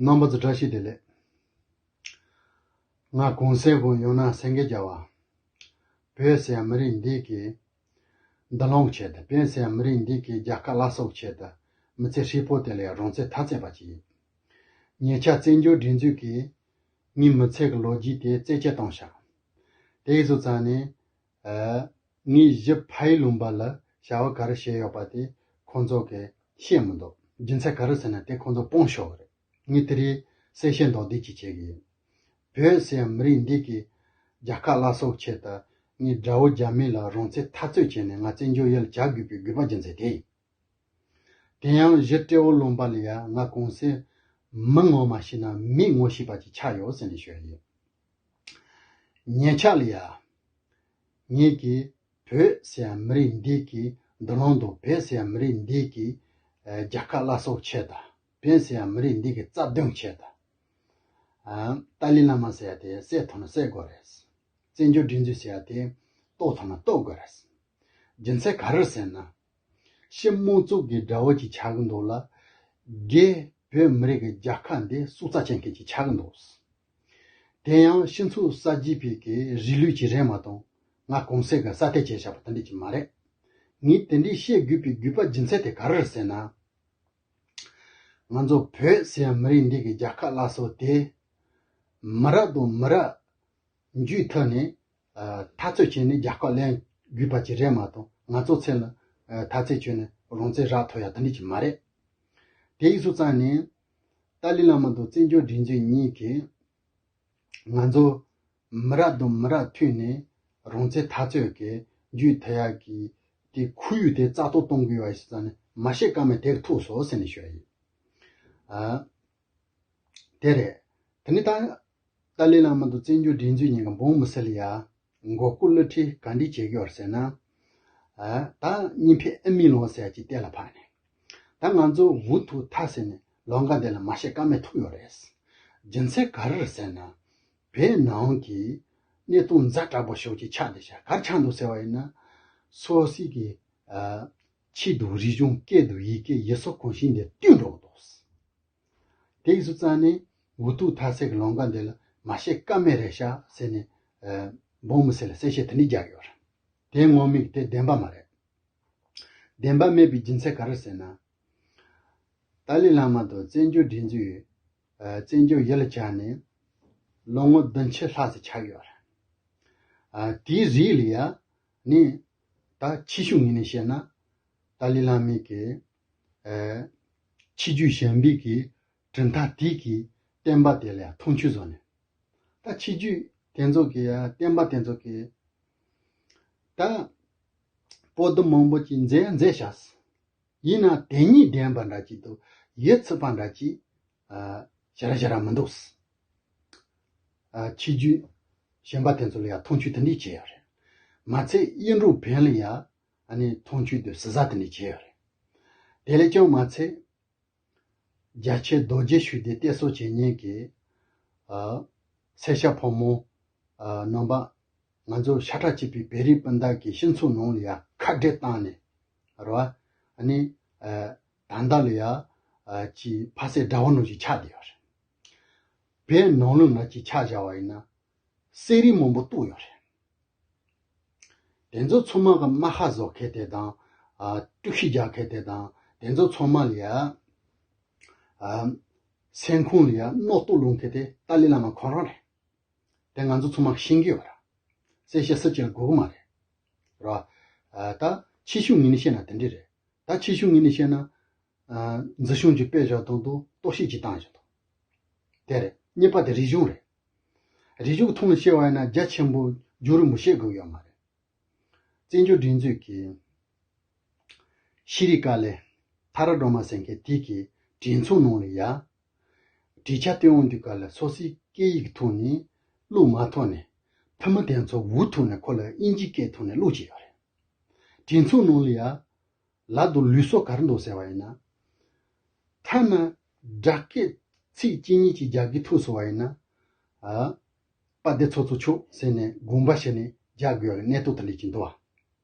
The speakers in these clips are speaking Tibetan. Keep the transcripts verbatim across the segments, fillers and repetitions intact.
རྣམ་པ་ཚོ་བཀྲ་ཤིས་བདེ་ལེགས། ང་གུང་སེང་དགོན་ཡང་ན་སེང་གེ་རྒྱལ་བ། བོད་ཟེར་ཡ་མི་རིགས་འདི་གི་འདུ་ལོང་ཆེད་དུ། བོད་ཟེར་ཡ་མི་རིགས་འདི་གི་རྒྱལ་ཁ་བླ་སྲོག་ཆེད་དུ། མི་ཚེ་ཧྲིལ་པོ་དེ་ལ་ཡང་རང་བཙན་འཐབ་རྩོད་པ་ཅིག་ཡིན། ཉེ་ཆར་བཙན་བྱོལ་སྒྲིག་འཛུགས་ཀྱིས་ངའི་མི་ཚེ་གི་ལོ་རྒྱུས་དེ་རྩད་གཅོད་བཏང་ཤག་དེ་ཡིན་སོང་ཙང་ནས། ཨ། ངས་གཞི་ཕ་ཡུལ་ལུང་པ་ལ་བྱ་བ་ག་རེ་བྱས་ཡོད་པ་དེ་ཁོང་ཚོ་གིས་ཤེས་མི་འདུག་རྒྱུ་མཚན་ག་རེ་ཟེར་ན་དེ་ཁོང་ཚོ་སྤོང་ཤོར་བ་རེད། ངས་དེ་རིང་གསལ་བཤད་མདོར་བསྡུས་ཅིག་བྱེད་ཀྱི་ཡིན། བོད་ཟེར་མི་རིགས་འདི་གི་རྒྱལ་ཁ་བླ་སྲོག་ཆེད་དུ་ངས་དགྲ་བོ་རྒྱ་མི་ལ་རང་བཙན་འཐབ་རྩོད་བྱས་ནས་ང་བཙན་བྱོལ་ཡུལ་ལ་བཅར་དགོས་པའི་དགོས་པ་རྒྱུ་མཚན་དེ་ཡིན། དེ་ཡང་གཞི་སྤྲེའུ་ལུང་པ་ལ་ཡ་ང་གུང་སེང་མི་ངོ་མ་ཤེས་ན་མི་ངོ་ཤེས་པ་ཅིག་ཆགས་ཡོད་ཟེར་ནས་ཞུ་ཡ་ཡིན། ཉེ་ཆར་ལ་ཡ། ངེད་ཀྱིས་བོད་ཟེར་ཡ་མི་རིགས་འདི་གི་འདུ་ལོང་དང་བོད་ཟེར་ཡ་མི་རིགས་འདི་གི་ཨ་རྒྱལ་ཁ་བླ་སྲོག་ཆེད་དུ། བོད་ཟེར་ཡ་མི་རིགས་འདི་གི་རྩ་དོན་ཆེད་དུ། ཨ། ཏཱ་ལའི་བླ་མ་ཟེར་ཡ་དེ་བསད་ཐུབ་ན་བསད་དགོས་རེད། བཙན་བྱོལ་སྒྲིག་འཛུགས་ཟེར་ཡ་དེ་གཏོར་ཐུབ་ན་གཏོར་དགོས་རེད། རྒྱུ་མཚན་ག་རེ་ཟེར་ན། སྤྱི་དམངས་གཙོ་གི་དགྲ་བོ་ཅིག་ཆགས་ཀྱི་འདུག་ལ། རྒྱའི་བོད་མི་རིགས་ཀྱི་རྒྱལ་ཁ་འདི་སྲོག་རྩ་གཅོད་མཁན་ཅིག་ཆགས་ཀྱི་འདུག་དེ་ཡང་སྤྱི་ཚོགས་གསར་བརྗེ་པའི་གི་རིང་ལུགས་ཅིག་རེད་མ་གཏོགས། ང་གུང་སེང་གིས་གསར་གཏོད་བྱས་བཞག་པ་དེ་འདྲ་ཅིག་མ་རེད། ངས་དེ་འདྲ་བཤད་དགོས་པའི་དགོས་པ་རྒྱུ་མཚན་དེ་ག་རེ་རེད་ཟེར་ན། ང་ཚོ་བོད་ཟེར་ཡ་མི་རིགས་འདི་གི་རྒྱལ་ཁ་བླ་སྲོག་དེ། མི་རབས་དང་མི་རབས་འཇུས་ཐུབ་ནས། ཨ། འཐབ་རྩོད་བྱས་ནས་རྒྱལ་ཁ་ལེན་དགོས་པ་ཅིག་རེད་མ་གཏོགས། ང་ཚོ་ཚེ་ལ། ཨ། འཐབ་རྩོད་བྱས་ནས་རང་བཙན་རག་ཐུབ་ཡ་དེ་འདྲ་ཅིག་མ་རེད། དེ་ཡིན་སོང་ཙང་ནས། ཏཱ་ལའི་བླ་མ་དང་བཙན་བྱོལ་སྒྲིག་འཛུགས་གཉིས་ཀྱིས་ང་ཚོ་མི་རབས་དང་མི་རབས་མཐུད་ནས་རང་བཙན་འཐབ་རྩོད་ཀྱི་འཇུས་ཐུབ་ཡ་གི་དེ་ཁོར་ཡུག་དེ་རྩ་གཏོར་གཏོང་དགོས་པ་ཡིན་སོང་ཙང་ནས། མ་ཤེས་ཀ་མེད་དེར་ཐུག་སོང་ཟེར་ནས་ཞུ་ཡ་ཡིན། ཨ། དེ་རེད། དེ་ནས་ད་ཏཱ་ལའི་བླ་མ་དང་བཙན་བྱོལ་སྒྲིག་འཛུགས་གཉིས་ཀྱི་འབངས་མི་སེར་ལ་ཡ་མགོ་སྐོར་བསླུ་བྲིད་ག་འདྲས་བྱེད་ཀྱི་ཡོད་རེད་ཟེར་ན། ཨ། ད་གཉིས་ཕན་ཨ་མའི་ལོ་ཟེར་ཡ་ཅིག་གཏན་ལ་ཕབ་ནས། ད་ང་ཚོ་འུ་ཐུག་ཐག་ཟིན་ནས་ལམ་ཁ་འདི་ལ་མ་ཤེས་ཀ་མེད་ཐུག་ཡོད་རེད། རྒྱུ་མཚན་ག་རེ་རེད་ཟེར་ན། བོད་ནང་གི་གནས་སྟངས་ཛ་དྲག་པོ་ཞེ་པོ་ཅིག་ཆགས་བསྡད་ཤག་ག་རེ་ཆགས་འདུག་ཟེར་བ་ཡིན་ན། སོ་སོའི་གི། ཨ། ཆོས་དང་རིག་གཞུང་སྐད་དང་ཡི་གེ་ཡུལ་སྲོལ་གོམས་གཤིས་འདི་བརྟུལ་འགྲོ་གི་འདུག་དེ་ཡིན་སོང་ཙང་ནས་འུ་ཐུག་ཐག་ཟིན་གི་ལམ་ཁ་འདི་ལ་མ་ཤེས་ཀ་མེད་རེད་ཤག་ཟེར་ནས། ཨ། འབངས་མི་སེར་ལ་གསལ་བཤད་དེ་འདྲས་རྒྱག་གི་ཡོད་རེད། དེ་ངོ་མ་གི་དེ་བདེན་པ་མ་རེད། བདེན་པ་མེད་པའི་རྒྱུ་མཚན་ག་རེ་ཟེར་ན། ཏཱ་ལའི་བླ་མ་དང་བཙན་བྱོལ་སྒྲིག་འཛུགས། ཨ། བཙན་བྱོལ་ཡུལ་ལ་བཅར་ནས་ལོ་ངོ་བདུན་ཅུ་ལྷག་ཙམ་ཆགས་ཡོད་རེད། ཨ། དེའི་རིང་ལ་ཡ་ནི། ད་ཆེ་ཤོས་ངོས་ནས་བཤད་ན། ཏཱ་ལའི་བླ་མའི་གི། ཨ། ཆོས་བརྒྱུད་གཞན་པའི་གི་གྲུབ་མཐའ་དེ་གི་བསྟན་པ་དེ་ལ་ཡ་མཐོང་ཆུང་བཟོ་ནས། ད་ཆོས་བརྒྱུད་དེ་ཚོ་གི་ཡ་བསྟན་པ་དེ་ཚོ་གི། ད་པོ་ཏི་མང་པོ་ཅིག་མཛད་མཛད་ཤག་ཡིན་ན་དེ་གཉིས་ལྡན་པ་འདྲ་ཅིག་དང་ཡིད་ཆེས་པ་འདྲ་ཅིག་ཨ། ཞེ་དྲག་ཞེ་དྲག་མི་འདུག་ཨ། ཆོས་བརྒྱུད་གཞན་པ་དེ་ཚོ་ལ་ཡང་མཐོང་ཆུང་དེ་འདྲས་བྱས་ཡོད་རེད། མ་ཚད་གཡུ་འབྲུག་བོན་ལ་ཡང་ཨ་ནི་མཐོང་ཆུང་དང་ཟུར་ཟ་དེ་འདྲས་བྱས་ཡོད་རེད། དེ་ལས་ཀྱང་མ་ཚད། རྒྱ་ཆེ་རྡོ་རྗེ་ཤུགས་ལྡན་གཏད་སོ་བྱེད་མཁན་གྱི། ཨ། སེར་སྐྱ་ཕོ་མོ། ཨ། རྣམ་པ། ང་ཚོ་ཤ་ཁྲག་གཅིག་པའི་བོད་རིགས་སྤུན་ཟླ་གི་སྤྱི་ཚོགས་ནང་ལ་ཡང་ཁ་བྲལ་བཏང་ནས། རེད་བ། ཨ་ནི། ཨ། ད་ལྟ་ལ་ཡང་། ཨ། ཅིག་ཕ་སའི་དགྲ་བོ་ནང་བཞིན་ཆགས་བསྡད་ཡོད་རེད། བོད་ནང་ལོགས་ན་ཅིག་ཆ་བཞག་པ་ཡིན་ན། གསེར་རིགས་མང་པོ་གཏུབས་ཡོད་རེད། དེ་ཚོ་ཚང་མ་གི་རྨ་ཁ་བཟོ་མཁན་དེ་དང་། ཨ། དཀྲུག་ཤིང་རྒྱག་མཁན་དེ་དང་། དེ་ཚོ་ཚང་མ་ལ་ཡ། ཨ། སེམས་ཁོང་ལ་ཡ་རྣོ་རྟུག་སློང་མཁན་དེ་ཏཱ་ལའི་བླ་མ་ཁོ་རང་རེད། དེ་ང་ཚོ་ཚང་མ་ཤེས་ཀྱི་ཡོད་རེད། གསལ་བཤད་སུ་བྱེད་ལ་དགོས་ཀྱི་མ་རེད། རེད་བ། ཨ། ད་ཆེ་ཤོས་ངོས་ནས་བཤད་ན་དེ་འདྲས་རེད། ད་ཆེ་ཤོས་ངོས་ནས་བཤད་ན། ཨ། འཛིན་སྐྱོང་ཅིག་སྤེལ་བཞག་དང་དང་གཏོར་བཤིག་ཅིག་བཏང་བཞག་དང་། དེ་རེད། གཉིས་པ་དེ་རིག་གཞུང་རེད། རིག་གཞུང་ཐོག་ནས་བཤད་པ་ཡིན་ན་རྒྱ་ཆེན་པོ་རྒྱུན་རིང་པོ་བཤད་དགོས་ཡོད་མ་རེད། བཙན་བྱོལ་སྒྲིག་འཛུགས་ཀྱི་ཤེས་རིག་དཀའ་ལས་མཐར་སྒྲོལ་མ་ཟེར་མཁན་དེ་གི་གྲོས་ཚོགས་ནང་ལ་ཡ། གྲོས་འཆར་བཏོན་ཡོང་དུས་སྐབས་ལ་སོ་སོའི་སྐད་ཡིག་ཐོག་ནས་བླུགས་མ་ཐུབ་ནས། བུ་མོ་དེ་ཚོ་འུ་ཐུག་ནས་ཁོ་ལ་དབྱིན་ཇིའི་སྐད་ཐོག་ནས་བླུགས་བྱས་ཡོད་རེད། གྲོས་ཚོགས་ནང་ལ་ཡ། ལབ་དང་ལུགས་སྲོལ་ག་རེ་འདུག་ཟེར་བ་ཡིན་ན། ཐ་ན་སྦྲགས་སྐད་ཚིག་གཅིག་གཉིས་ཀྱི་རྒྱག་གི་ཐུག་སོང་བ་ཡིན་ན། ཨ། པ་དེ་ཚོ་ཚོ་ཆོག་ཟེར་ནས་དགོངས་པ་བཞེས་ནས་རྒྱག་དགོས་པའི་གནས་སྟངས་དེ་འདྲས་ཅིག་འདུག་བ།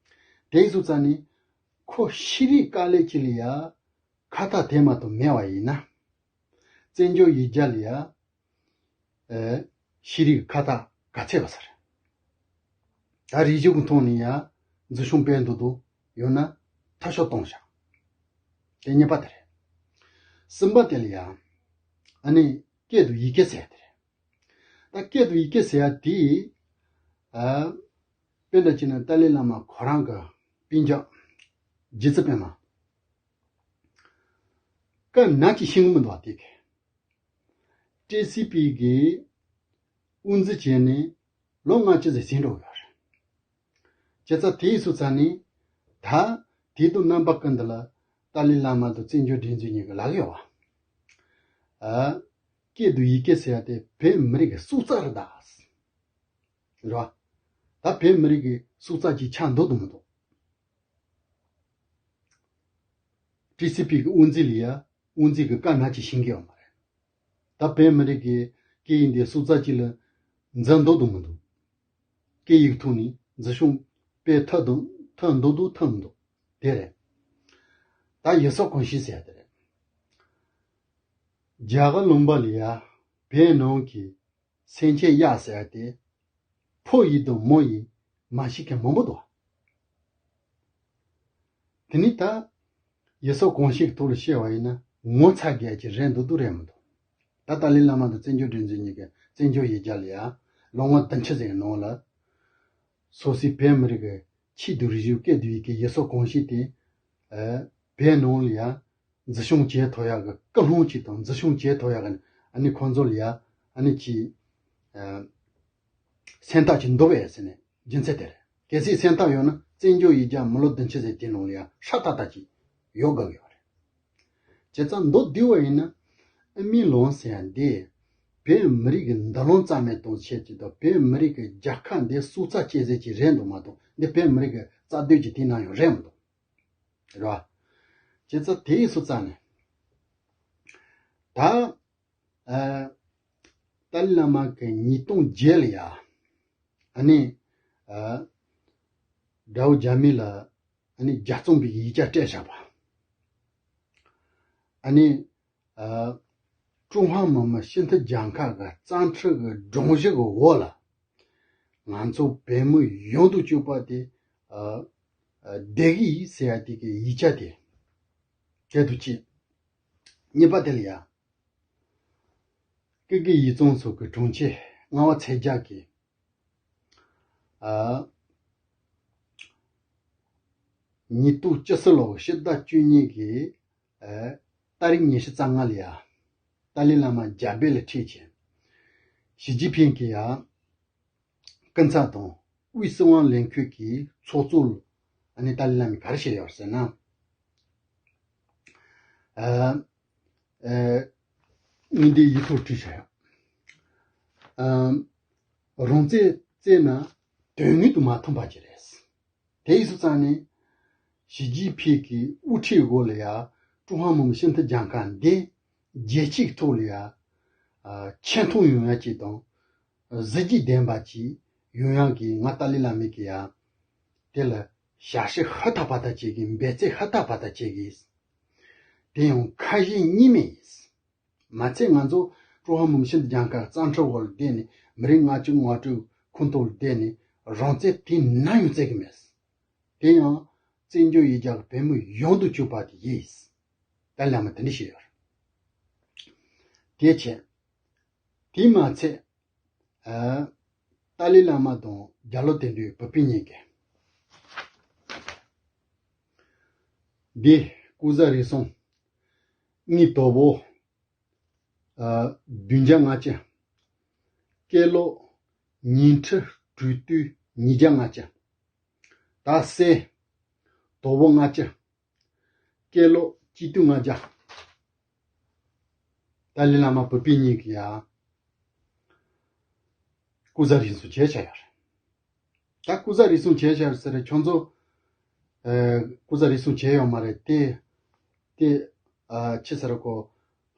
དེ་ཡིན་སོང་ཙང་ནས་ཁོ་ཤེས་རིག་དཀའ་ལས་ཅིག་ལ་ཡ་ཁ་ཐག་དེ་མ་གཏོགས་མེད་པ་ཡིན་ན། བཙན་བྱོལ་ཡུལ་གྱར་ལ་ཡ། ཨེ། ཤེས་རིག་ཁ་བཏགས་ག་ཚད་པ་ཟེར། ད་རིག་གཞུང་གི་ཐོག་ནས་ཡ་འཛིན་སྐྱོང་སྤེལ་འདུག་འདུག་ཡོད་ན་མཐོ་ཤོས་གཏོང་བྱ། དེ་གཉིས་པ་དེ་རེད། གསུམ་པ་དེ་ལ་ཡ། ཨ་ནི་སྐད་དུ་ཡི་གེ་ཟེར་ཡ་དེ་རེད། ད་སྐད་དུ་ཡི་གེ་ཟེར་ཡ་དེ། ཨ། དཔེ་འདྲ་བྱས་ན་ཏཱ་ལའི་བླ་མ་ཁོ་རང་གི་སྤུན་ཀྱག་རྗེ་བཙུན་པད་མ། བཀའ་ནག་ཅིག་ཤེས་ཀྱི་མི་འདུག་བ་དེ་གི། ཊི་སི་པི་གི་དབུ་འཛིན་བྱས་ནས་ལོ་ལྔ་བཅུ་ཟིན་ཟིན་འགྲོ་གི་ཡོད་རེད། བྱས་ཙང་དེའི་སུ་ཚ་ནི། ད་དེ་དུས་རྣམ་པ་ཀུན་ཏུ་ལ་ཏཱ་ལའི་བླ་མ་དང་བཙན་བྱོལ་སྒྲིག་འཛུགས་གཉིས་ཀྱི་ལག་ཡོད་བ། ཨ། སྐད་དུ་ཡི་གེ་ཟེར་ཡ་དེ་བོད་མི་རིགས་ཀྱི་སྲོག་རྩ་རེད་ད། རེད་བ། ད་བོད་མི་རིགས་ཀྱི་སྲོག་རྩ་ཅིག་ཆགས་འདུག་དང་མི་འདུག་ཊི་སི་པི་གི་དབུ་འཛིན་ལ་ཡ། དབུ་འཛིན་གྱི་བཀའ་ནག་ཅིག་ཤེས་ཀྱི་ཡོད་མ་རེད། ད་བོད་མི་རིགས་ཀྱི་སྐད་ཡིག་འདི་སྲོག་རྩ་གཅིག་ལ་འཛིན་འདུག་དང་མི་འདུག་སྐད་ཡིག་ཐོག་ནས་འཛིན་སྐྱོང་སྤེལ་ཐུབ་དང་ཐུབ་འདུག་འདུག་ཐུབ་མི་འདུག་དེ་རེད། ད་ཡུལ་སྲོལ་གོམས་གཤིས་ཟེར་ཡ་དེ་རེད། རྒྱ་གར་ལུང་པ་ལ་ཡ་བོད་ནང་གི་སེམས་ཅན་གཡག་ཟེར་ཡ་དེ། ཕོ་ཡིན་དང་མོ་ཡིན་མ་ཤེས་མཁན་མང་པོ་འདུག་དེ་ནི་ད་ཡུལ་སྲོལ་གོམས་གཤིས་ཀྱི་ཐོག་ལ་བཤད་པ་ཡིན་ན་ངོ་ཚ་རྒྱག་ཅིག་རེད་འདུག་འདུག་རེད་མི་འདུག་ད་ཏཱ་ལའི་བླ་མ་དང་བཙན་བྱོལ་སྒྲིག་འཛུགས་གཉིས་ཀྱི་བཙན་བྱོལ་ཡུལ་གྱར་ལ་ཡ་ལོ་ངོ་བདུན་ཅུ་ཟིན་ནང་ལ། སོ་སོའི་བོད་མི་རིགས་ཀྱི་ཆེས་མཐོའི་རིག་གཞུང་སྐད་དུ་ཡི་གེ་ཡུལ་སྲོལ་གོམས་གཤིས་དེ། ཨ། བོད་ནང་ལ་ཡ། འཛིན་སྐྱོང་བྱེད་ཐུབ་ཡག་གི་སྐུལ་སློང་ཅིག་དང་འཛིན་སྐྱོང་བྱེད་ཐུབ་ཡག་གི་ཨ་ནི་ཁོང་ཚོ་ལ་ཡ་ཨ་ནི་ཅིག་ཨ། སེམས་ཐག་ཅིག་འདོགས་པས་ཟེར་ནས་རྒྱུ་མཚན་དེ་རེད། གལ་སྲིད་སེམས་ཐག་ཡོད་ན་བཙན་བྱོལ་ཡུལ་གྱར་མི་ལོ་བདུན་ཅུ་ཟིན་དེ་ནང་ལ་ཡ་ཧྲ་ཏག་ཏག་ཅིག་ཡོད་དགོས་ཀྱི་ཡོད་རེད། བྱས་ཙང་མདོར་བསྡུས་པ་ཡིན་ན་ཨ་མི་ལོང་ཟེར་ཡ་འདི་བོད་མི་རིགས་ཀྱི་མདུན་ལམ་རྩ་མེད་གཏོང་ཆེད་ཀྱི་དང་བོད་མི་རིགས་ཀྱི་རྒྱལ་ཁབ་འདི་སྲོག་རྩ་གཅོད་ཟེར་གྱི་རེད་འདུག་མ་གཏོགས་འདི་བོད་མི་རིགས་ཀྱི་རྩ་དོན་གྱི་དེ་ནང་ཡང་རེད་མི་འདུག་རེད་བ། བྱས་ཙང་དེ་ཡིན་སོང་ཙང་ནས། ད། ཨ། ཏཱ་ལའི་བླ་མ་གི་ཉིས་སྟོང་བརྒྱད་ལ་ཡ། ཨ་ནི། ཨ། དགྲ་བོ་རྒྱ་མི་ལ། ཨ་ནི་རྒྱ་བཙོང་པའི་ཡིག་ཆ་སྤྲད་བཞག་པ། ཨ་ནི། ཨ། ཀྲུང་ཧྭ་མི་དམངས་སྤྱི་མཐུན་རྒྱལ་ཁབ་ཀྱི་རྩ་ཁྲིམས་ཀྱི་སྒྲོམ་གཞི་གི་འོག་ལ། ང་ཚོ་བོད་མི་ཡོངས་སུ་གཅོད་པ་དེ། ཨ། ཨ། བདེ་གི་ཡིག་ཟེར་ཡ་དེ་གི་ཡིག་ཆ་དེ། དེ་དུ་ཅི། གཉིས་པ་དེ་ལ་ཡ། ཀི་གི་ཡིག་ཚང་སོགས་ཀྱི་དྲུང་ཆེ་རྔ་བ་ཚེ་རྒྱལ་གྱིས། ཨ། ཉིས་སྟོང་བཅུ་གསུམ་ལོ་ཕྱི་ཟླ་བཅུ་གཉིས་ཀྱི། ཨ། ཏ་རིག་ཉི་ཤུ་རྩ་ལྔ་ལ་ཡ། ཏཱ་ལའི་བླ་མ་རྒྱ་བལ་ལ་ཁྲིད་ཅིང་། ཞི་ཅིན་ཕིང་གིས་ཡ། སྐུ་ཚབ་དང་དབུས་སྲིད་དབང་ལས་ཁུངས་ཀྱི་ཚོགས་གཙོ་ལ་ཨ་ནི་ཏཱ་ལའི་བླ་མས་ག་རེ་བཤད་ཡོད་ཟེར་ན། ཨ། ཨ། ངས་འདི་ཡིག་ཐོག་བྲིས་བཞག་ཡོད། ཨ། རང་བཙན་བརྩད་ན་དོན་དངོས་དང་མ་མཐུན་པ་ཅིག་རེད། དེ་ཡིན་སོང་ཙང་ནས། ཞི་ཅིན་ཕིང་གི་དབུ་ཁྲིད་འོག་ལ་ཡ། ཀྲུང་ཧྭ་མི་དམངས་སྤྱི་མཐུན་རྒྱལ་ཁབ་འདི། རྒྱལ་སྤྱིའི་ཐོག་ལ་ཡ། ཨ། ཆེ་མཐོང་ཡོང་ཡ་ཅིག་དང་། གཟི་བརྗིད་ལྡན་པ་ཅིག་ཡོང་ཡ་གི་ང་ཏཱ་ལའི་བླ་མའི་གི་ཡ། དེ་ལ་ཞབས་ཕྱི་ཧུར་ཐག་པ་ཐག་བྱེད་དགོས། འབད་བརྩོན་ཧུར་ཐག་པ་ཐག་བྱེད་དགོས། དེ་ཡང་ཁ་ཞེ་གཉིས་མེད་ཡིན། མ་ཚད་ང་ཚོ་ཀྲུང་ཧྭ་མི་དམངས་སྤྱི་མཐུན་རྒྱལ་ཁབ་རྩ་ཁྲིམས་འོག་ལ་བསྡད་ནས་མི་རིགས་ལྔ་བཅུ་ང་དྲུག་ཁོངས་གཏོགས་ལ་བསྡད་ནས་རང་བཙན་དེ་ནམ་ཡང་བརྩི་གི་མེད། དེ་ཡང་བཙན་བྱོལ་ཡུལ་གྱར་བོད་མི་ཡོངས་སུ་གཅོད་པ་དེ་ཡིན། ཏཱ་ལའི་བླ་མ་དེ་འདྲ་བཤད་ཡོད་རེད། དེ་བྱས། དེ་མ་ཚད། ཨ། ཏཱ་ལའི་བླ་མ་དང་རྒྱ་ལོ་དོན་གྲུབ་བུ་སྤུན་གཉིས་ཀས། འདི་སྐུ་བཟའ་རིགས་གསུམ། དངུལ་དོ་པོ། ཨ། བདུན་བརྒྱ་ལྔ་བཅུ། སྐྱེས་ལོ་ཉིས་ཁྲི་དྲུག་སྟོང་ཉིས་བརྒྱ་ལྔ་བཅུ། ད་གསེར་དོ་པོ་ལྔ་བཅུ། སྐྱེས་ལོ་གཅིག་སྟོང་ལྔ་བརྒྱ། ཏཱ་ལའི་བླ་མ་བུ་སྤུན་གཉིས་ཀྱིས་ཡ། སྐུ་བཟའ་རིགས་གསུམ་བྱས་བཞག་ཡོད་རེད། ད་སྐུ་བཟའ་རིགས་གསུམ་བྱས་བཞག་ཟེར་རེད། ཁྱོད་ཚོ། ཨེ། སྐུ་བཟའ་རིགས་གསུམ་བྱས་ཡོད་མ་རེད་དེ། དེ། ཨ། ཅི་ཟེར་གོ།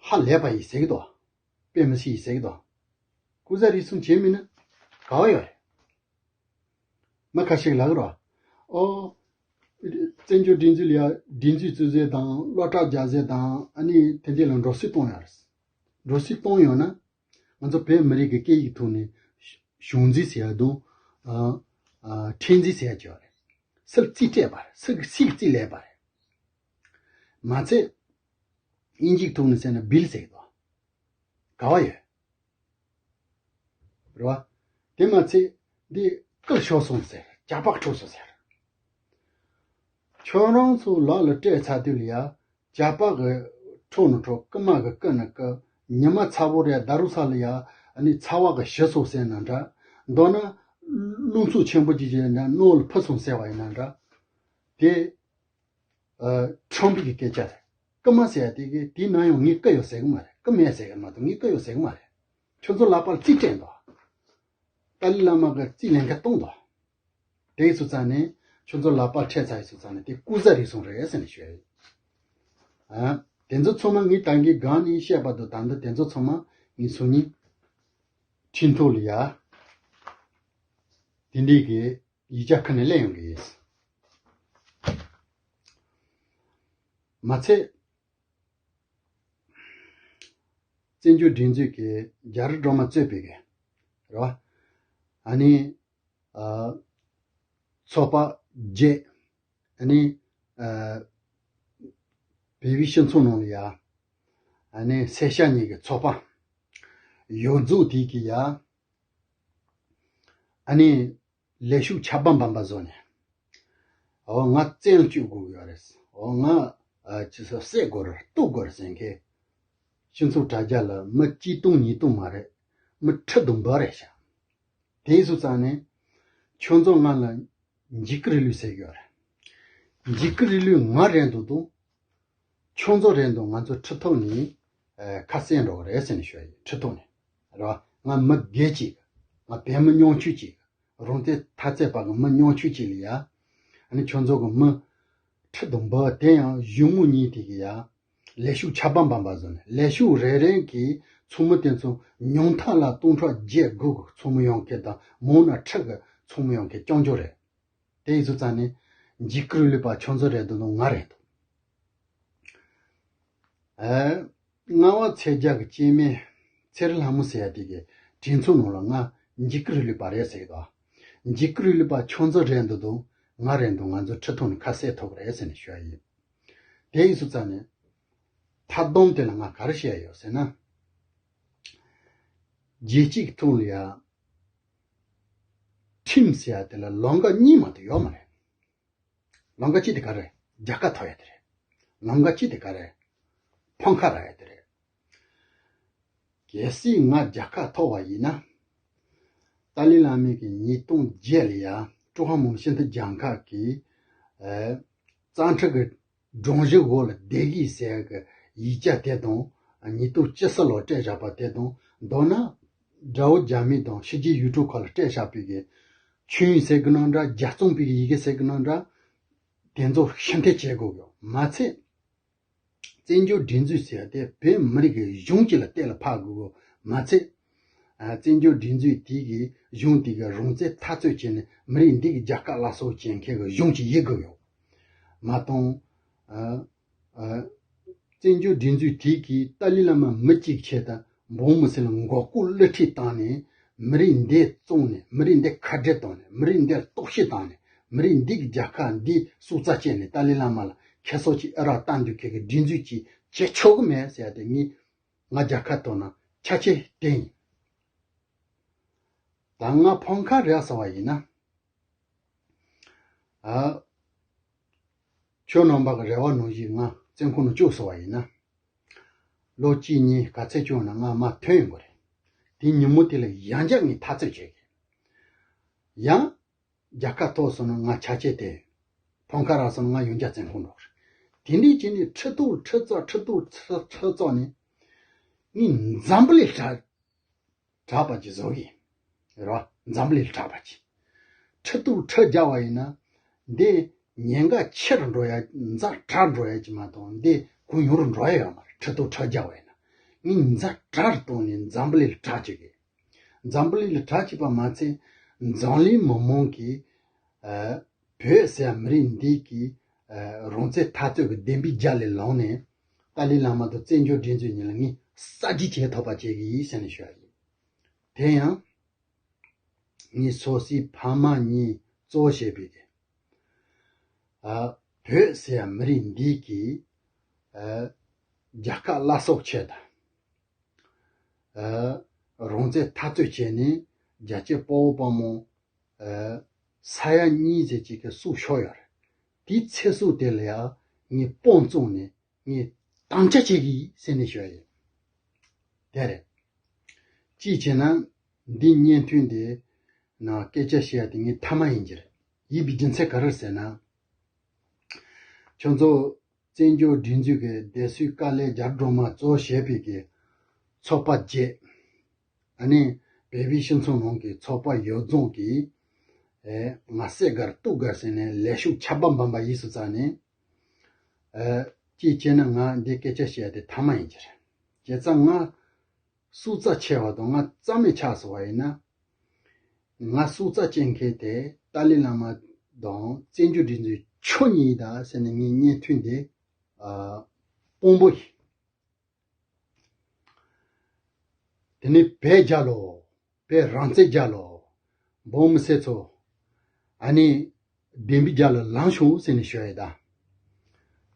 ཧ་ལས་པ་ཡིན་ཟེར་གི་འདུག་དཔེ་མི་སྲིད་ཡིན་ཟེར་གི་འདུག་སྐུ་བཟའ་རིགས་གསུམ་བྱས་མིན་ན་ག་བ་ཡོད་རེད། མི་ཁ་ཤས་ལབ་ཀྱི་རེད། ཨོ། བཙན་བྱོལ་སྒྲིག་འཛུགས་ལ་ཡ་སྒྲིག་འཛུགས་རྩིས་ཟེར་དང་སློབ་གྲྭ་རྒྱག་ཟེར་དང་ཨ་ནི་དེ་འདྲ་ལ་འགྲོ་སོང་གཏོང་ཡ་རེད། འགྲོ་སྲིད་གཏོང་ཡོང་ན། ང་ཚོ་བོད་མི་རིགས་ཀྱི་སྐད་ཡིག་ཐོག་ནས་གཞུང་འཛིན་ཟེར་ཡ་དང་། ཨ་ཨ་ཁྲིམས་འཛིན་ཟེར་ཡ་བྱས་པ་རེད། སུ་ལ་རྩིས་སྤྲད་པ་རེད། སུ་གི་སུས་རྩིས་ལེན་པ་རེད། མ་ཚད་དབྱིན་ཇིའི་ཐོག་ནས་ཟེར་ན་བིལ་ཟེར་གི་འདུག་ག་བ་ཡོད། རེད་བ། དེ་མ་ཚད་འདི་བཀལ་ཤོར་སོང་ཟེར། ཇག་པ་འཕྲོག་སོང་ཟེར། ཁྱོད་རང་ཚོ་ལག་ལ་སྤྲད་ཚར་དུས་ལ་ཡ། ཇག་པ་གི་འཕྲོག་ནི་འཕྲོག་རྐུ་མ་གི་རྐུ་ནི་རྐུ། ཉི་མ་ཚ་བོ་རེད། ད་རུ་ས་ལ་ཡ། ཨ་ནི་ཚ་བ་གི་ཤི་སོང་ཟེར་ན་འདྲ། མདོར་ན་རླུང་འཚུབ་ཆེན་པོ་ཅིག་བྱས་ན་རྣོ་ལ་ཕུ་སོང་ཟེར་བ་ཡིན་ན་འདྲ། དེ་ཨ་ཁྲམ་པའི་སྐད་ཆ་རེད། རྐུ་མ་ཟེར་ཡ་དེ་གི་དེའི་ནང་ཡང་ངས་རྐུ་ཡོད་ཟེར་གི་མ་རེད། རྐུ་མེད་ཟེར་གི་མ་གཏོགས་ངས་རྐུ་ཡོད་ཟེར་གི་མ་རེད། ཁྱོད་ཚོ་ལག་པར་རྩིས་སྤྲད་འདུག་ཏཱ་ལའི་བླ་མ་གི་རྩིས་ལེན་མཁན་གཏོང་འདུག་དེ་ཡིན་སོང་ཙང་ནས་ཁྱོད་ཚོ་ལག་པར་འཕྲད་ཚར་ཡིན་སོང་ཙང་ནས་དེ་སྐུ་ཟ་རེད་སོང་རེད་ཟེར་ནས་ཞུ་ཡ་ཡིན། ཨ། དེ་ཚོ་ཚང་མ་ངས་ད་གིན་སྒང་ནས་བཤད་པ་དང་ད་ལྟ་དེ་ཚོ་ཚང་མ་ངས་སང་ཉིན་ཁྲིམས་ཐོག་ལ་ཡ། དེ་འདྲའི་གི་ཡིག་ཆ་ཁ་ནས་གླེང་ཡོང་གི་ཡིན། མ་ཚད། བཙན་བྱོལ་སྒྲིག་འཛུགས་ཀྱི་རྒྱ་རི་སྒྲོལ་མ་གཙོས་པའི་གི་རེད་བ། ཨ་ནི། ཨ། ཚོགས་པ་བརྒྱད། ཨ་ནི། ཨ། བོད་པའི་སྤྱི་ཚོགས་ནང་ལ་ཡ། ཨ་ནི་སེར་སྐྱ་གཉིས་ཀྱི་ཚོགས་པ། ཡོངས་རྫོགས་དེ་གི་ཡ། ཨ་ནི། ལས་ཞུགས་ཆབ་འབངས་འབའ་འབའ་བཟོ་ནས། འོ་ང་བཙན་བཅོས་དགོས་ཀྱི་ཡོད་རེད། འོ་ང་ཨ་ཅི་སོ་བསད་དགོས་རེད། གཏུབ་དགོས་རེད་ཟེར་མཁན། སྤྱི་ཚོགས་དྲ་རྒྱ་ལ་མི་གཅིག་སྟོང་ཉིས་སྟོང་མ་རེད། མི་ཁྲི་དང་འབུམ་རེད་ཤག་དེ་སོང་ཙང་ནས། ཁྱོད་ཚོ་ང་ལ་འཇིགས་སྐུལ་རིང་ལུགས་ཟེར་གྱི་ཡོད་རེད། འཇིགས་སྐུལ་རིང་ལུགས་ང་རེད་འདུག་དང་། ཁྱོད་ཚོ་རེད་འདུག་ང་ཚོ་ཁྲིམས་ཐོག་ནས་ཨ་ཁ་གསལ་འགྲོ་གི་རེད་ཟེར་ནས་ཞུ་ཡ་ཡིན། ཁྲིམས་ཐོག་ནས། རེད་བ། ང་མི་སྒེར་གཅིག་ང་བོད་མི་ཉུང་ཤོས་གཅིག་རང་བཙན་འཐབ་རྩོད་པ་གི་མི་ཉུང་ཤོས་གཅིག་ལ་ཡ། ཨ་ནི་ཁྱོད་ཚོ་གི་མི་ཁྲི་དང་འབུམ། དེ་ཡང་གཞུང་མང་གཉིས་དེ་གི་ཡ། ལས་ཞུགས་ཆབ་འབངས་འབའ་འབའ་བཟོ་ནས། ལས་ཞུགས་རེ་རེ་གི་ཚོགས་མི་དེ་ཚོ་ཉུང་མཐའ་ལ་སྟོང་ཕྲག་བརྒྱད་དགུ་གི་ཚོགས་མི་ཡོང་མཁན་དང་། མང་ན་ཁྲི་གི་ཚོགས་མི་ཡོང་མཁན་རྐྱང་རྐྱང་རེད། དེ་ཡིན་སོང་ཙང་ནས་འཇིགས་སྐུལ་རིང་ལུགས་པ་ཁྱོད་ཚོ་རེད་འདུག་དང་ང་རེད་འདུག་ཨ། རྔ་བ་ཚེ་རྒྱལ་གྱི་སྐྱེ་དམན་ཚེ་རིང་ལྷ་མོ་ཟེར་ཡ་དེ་གི་གྲོས་ཚོགས་ནང་ལ་ང་འཇིགས་སྐུལ་རིང་ལུགས་པ་རེད་ཟེར་གི་འདུག་འཇིགས་སྐུལ་རིང་ལུགས་པ་ཁྱོད་ཚོ་རེད་འདུག་དང་ང་རེད་འདུག་ང་ཚོ་ཁྲིམས་ཐོག་ནས་ཁ་གསལ་ཐོབ་རེད་ཟེར་ནས་ཞུ་ཡ་ཡིན། དེ་ཡིན་སོང་ཙང་ནས། མཐའ་སྡོམ་དེ་ལ་ང་ག་རེ་བཤད་ཡ་ཡོད་ཟེར་ན། རྒྱལ་སྤྱིའི་ཐོག་ལ་ཡ། ཁྲིམས་ཟེར་ཡ་དེ་ལ་ལམ་ཁ་གཉིས་མ་གཏོགས་ཡོད་མ་རེད། ལམ་ཁ་གཅིག་དེ་ག་རེ། རྒྱལ་ཁ་ཐོབ་ཡ་དེ་རེད། ལམ་ཁ་གཅིག་དེ་ག་རེ། ཕམ་ཁ་རག་ཡ་དེ་རེད། གལ་སྲིད་ང་རྒྱལ་ཁ་ཐོབ་པ་ཡིན་ན། ཏཱ་ལའི་བླ་མའི་གི་ཉིས་སྟོང་བརྒྱད་ལ་ཡ་ཀྲུང་ཧྭ་མི་དམངས་སྤྱི་མཐུན་རྒྱལ་ཁབ་ཀྱི་ཨ་རྩ་ཁྲིམས་ཀྱི་སྒྲོམ་གཞི་འོག་ལ་བསྡད་ཀྱི་ཡིན་ཟེར་གི་ཡིག་ཆ་དེ་དང་། ཉིས་སྟོང་བཅུ་གསུམ་ལོར་སྤྲད་བཞག་པ་དེ་དང་། མདོར་ན་དགྲ་བོ་རྒྱ་མི་དང་ཕྱི་རྒྱལ་ཡུལ་གྲུ་ཁག་ལ་སྤྲད་བཞག་པའི་གི་ཆོས་དབྱིངས་ཟེར་གི་ན་འདྲ། རྒྱལ་གཙང་པའི་གི་ཡི་གེ་ཟེར་གི་ན་འདྲ། དེ་ཚོ་ཕྱིར་འཐེན་བྱེད་དགོས་ཡོད་མ་ཚད། བཙན་བྱོལ་སྒྲིག་འཛུགས་ཟེར་ཡ་དེ་བོད་མི་རིགས་ཀྱི་གཞུང་གཅིག་ལ་གཏན་ལ་ཕབ་དགོས་གི་མ་ཚད། ཨ། བཙན་བྱོལ་སྒྲིག་འཛུགས་དེ་གི་གཞུང་དེ་གི་རང་བཙན་འཐབ་རྩོད་བྱས་ནས་མི་རིགས་འདི་གི་རྒྱལ་ཁབ་སླར་གསོ་བྱེད་མཁན་གི་གཞུང་གཅིག་ཡིན་དགོས་ཡོད་མ་གཏོགས། ཨ། ཨ། བཙན་བྱོལ་སྒྲིག་འཛུགས་དེ་གིས་ཏཱ་ལའི་བླ་མ་མི་གཅིག་ཆེད་དུ་འབངས་མི་སེར་ལ་མགོ་སྐོར་བསླུ་ཁྲིད་བཏང་ནས། མི་རིགས་འདི་བཙོངས་ནས། མི་རིགས་འདི་ཁ་བྲལ་བཏང་ནས། མི་རིགས་འདི་གཏོར་བཤིག་བཏང་ནས། མི་རིགས་འདི་གི་རྒྱལ་ཁབ་འདི་སྲོག་རྩ་བཅད་ནས་ཏཱ་ལའི་བླ་མ་ལ་ཁེ་སང་ཅིག་ཨ་རག་བཏང་འདུག་མཁན་གི་སྒྲིག་འཛུགས་ཅིག་བྱེད་ཆོག་གི་མེད་ཟེར་ཡ་དེ། ངས་ང་རྒྱལ་ཁ་ཐོབ་ན་ཆ་ཆེ་དེ་ཡིན། ད་ང་ཕམ་ཁ་རག་སོང་བ་ཡིན་ན། ཨ། ཁྱོད་རྣམ་པ་གི་རེ་བ་ནང་བཞིན་ང་བཙོན་ཁང་ནང་བཅུག་སོང་བ་ཡིན་ན། ལོ་གཅིག་གཉིས་ག་ཚད་བཅུག་ན་ང་མར་ཐོན་ཡོང་གི་རེད། དེ་ཉིན་མོ་དེ་ལ་ཡང་བསྐྱར་ངས་འཐབ་རྩོད་བྱེད་གི། ཡང་རྒྱལ་ཁ་ཐོབ་སོང་ན་ང་ཆ་ཆེ་དེ། ཕམ་ཁ་རག་སོང་ན་ང་ཡང་བསྐྱར་བཙོན་ཁང་འགྲོ་གི་རེད། དེ་འདྲས་བྱས་ནས་ཁྲི་ཐོག་ཁྲི་ཚོ་ཁྲི་ཐོག་ཁྲི་ཁྲི་ཚོ་ནས་ངས་འཛམ་བུ་གླིང་དྲ་དྲག་པ་ཅིག་བཟོ་གི་ཡིན། རེད་བ། འཛམ་བུ་གླིང་དྲག་པ་ཅིག་ཁྲི་ཐོག་ཁྲི་རྒྱག་པ་ཡིན་ན། འདི་ཉེན་ཁ་ཆེ་རུ་འགྲོ་ཡ། ཛ་དྲག་འགྲོ་ཡ་ཅིག་མ་གཏོགས་འདི་གུ་ཡངས་རུ་འགྲོ་ཡ་ཡོད་མ་རེད། ཁྲི་ཐོག་ཁྲི་རྒྱག་པ་ཡིན་ན། ངས་ཛ་དྲག་རུ་གཏོང་ནས་འཛམ་བུ་གླིང་ལ་དྲག་བྱེད་གི། འཛམ་བུ་གླིང་ལ་དྲག་བྱེད་པ་མ་ཚད། འཛམ་གླིང་མི་མང་གིས་ཨ་བོད་ཟེར་མི་རིགས་འདི་གི་ཨ་རང་བཙན་འཐབ་རྩོད་ཀྱི་བདེན་པའི་རྒྱ་ལས་ལངས་ནས། ཏཱ་ལའི་བླ་མ་དང་བཙན་བྱོལ་སྒྲིག་འཛུགས་གཉིས་ལ་ངས་ གསར་བརྗེ་བྱེད་ཐུབ་པ་བྱེད་ཀྱི་ཡིན་ཟེར་ནས་ཞུ་ཡ་ཡིན། དེ་ཡང་ངའི་སོ་སོའི་ཕ་མ་གཉིས་གཙོ་བྱས་པའི་གི་ཨ་བོད་ཟེར་ཡ་མི་རིགས་འདི་གི་ཨ་རྒྱལ་ཁ་བླ་སྲོག་ཆེད་དང་། ཨ་རང་བཙན་འཐབ་རྩོད་བྱས་ནས་རྒྱལ་གཅེས་དཔའ་བོ་དཔའ་མོ་ཨ་ས་ཡ་གཉིས་ཙམ་ཅིག་གི་སྲོག་ཤོར་ཡོད་རེད། དེའི་ཚེ་སྲོག་དེ་ལ་ཡང་ངས་དཔུང་བཙུགས་ནས་ངས་དམ་བཅའ་བྱེད་ཀྱི་ཡིན་ཟེར་ནས་ཞུ་ཡ་ཡིན། དེ་རེད། གཅིག་བྱས་ན་འདི་བརྙན་ཐུང་འདི་ནང་སྐད་ཆ་བཤད་ཡ་དེ་ངའི་མཐའ་མ་ཡིན་གྱི་རེད། ཡིན་པའི་རྒྱུ་མཚན་ག་རེ་ཟེར་ན། ཁྱོད་ཚོ་བཙན་བྱོལ་སྒྲིག་འཛུགས་ཀྱི་སྡེ་སྲིད་དཀའ་ལས་རྒྱབ་སྒྲོལ་མ་གཙོ་བྱས་པའི་གི་ཚོགས་པ་བརྒྱད། ཨ་ནི་བོད་པའི་སྤྱི་ཚོགས་ནང་གི་ཚོགས་པ་ཡོད་རྫོང་གིས་ཨེ་ང་སེ་གར་སྟུག་གར་ཟེར་ནས་ལས་ཤུགས་ཆར་པ་འབབ་པ་ཡིན་སུ་རྩ་ནས། ཨེ་གཅིག་བྱས་ན་ང་འདི་སྐད་ཆ་བཤད་དེ་མཐའ་མ་ཡིན་གྱི་རེད། བྱས་ཙང་ང་སྲོག་རྩ་ཆེ་བ་དང་ང་རྩ་མེད་ཆགས་སོང་བ་ཡིན་ན། ང་སྲོག་རྩ་གཅོད་མཁན་དེ་ཏཱ་ལའི་བླ་མ་དང་བཙན་བྱོལ་སྒྲིག་འཛུགས་ཆོས་ཉིད་ད་ཟེར་ནས་ངའི་བརྙན་ཐུང་འདི་ཨ་དཔང་པོ་ཡིན། དེ་ནས་བོད་རྒྱལ་ལོ། བོད་རང་བཙན་རྒྱལ་ལོ། འབངས་མི་སེར་ཚོ། ཨ་ནི་བདེན་པའི་རྒྱལ་ལོ་ལངས་བྱུང་ཟེར་ནས་ཞུ་ཡ་ད།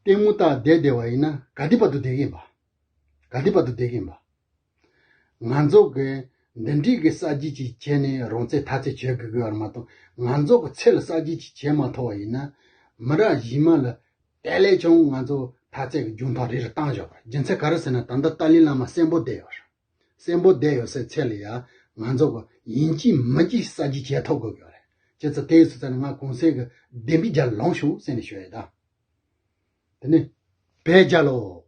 ལྟད་མོ་ལྟ་བསྡད་བསྡད་པ་ཡིན་ན་ག་དེ་བར་དུ་བསྡད་ཀྱིན་པ། ག་དེ་བར་དུ་བསྡད་ཀྱིན་པ། ང་ཚོ་གི་འདི་འདྲའི་གི་གསར་བརྗེ་ཅིག་བྱས་ནས་རང་བཙན་འཐབ་རྩོད་བྱེད་དགོས་ཀྱི་ཡོད་རེད་མ་གཏོགས། ང་ཚོ་གི་ཚེ་ལ་གསར་བརྗེ་ཅིག་བྱེད་མ་ཐུབ་པ་ཡིན་ན། མི་རབས་རྗེས་མ་ལ་དེ་ལས་ཀྱང་ང་ཚོ་འཐབ་རྩོད་ཀྱི་མཇུག་མཐར་རེ་རེ་བཏང་བཞག་པ་རེད། རྒྱུ་མཚན་ག་རེ་ཟེར་ན། ད་ལྟ་ཏཱ་ལའི་བླ་མ་གསོན་པོ་བསྡད་ཡོད་རེད། གསོན་པོ་བསྡད་ཡོད་སའི་ཚེ་ལ་ཡང་ང་ཚོ་གི་ཡིན་གཅིག་མིན་གཅིག་གསར་བརྗེ་བྱེད་ཐུབ་དགོས་ཀྱི་ཡོད་རེད། བྱས་ཙང་དེ་ཡིན་སོང་ཙང་ནས་ང་གོང་གསལ་གྱི་བདེན་པའི་རྒྱལ་ལོ་ལངས་བྱུང་ཟེར་ནས་ཞུ་ཡ་ད། དེ་ནས་བོད་རྒྱལ་ལོ།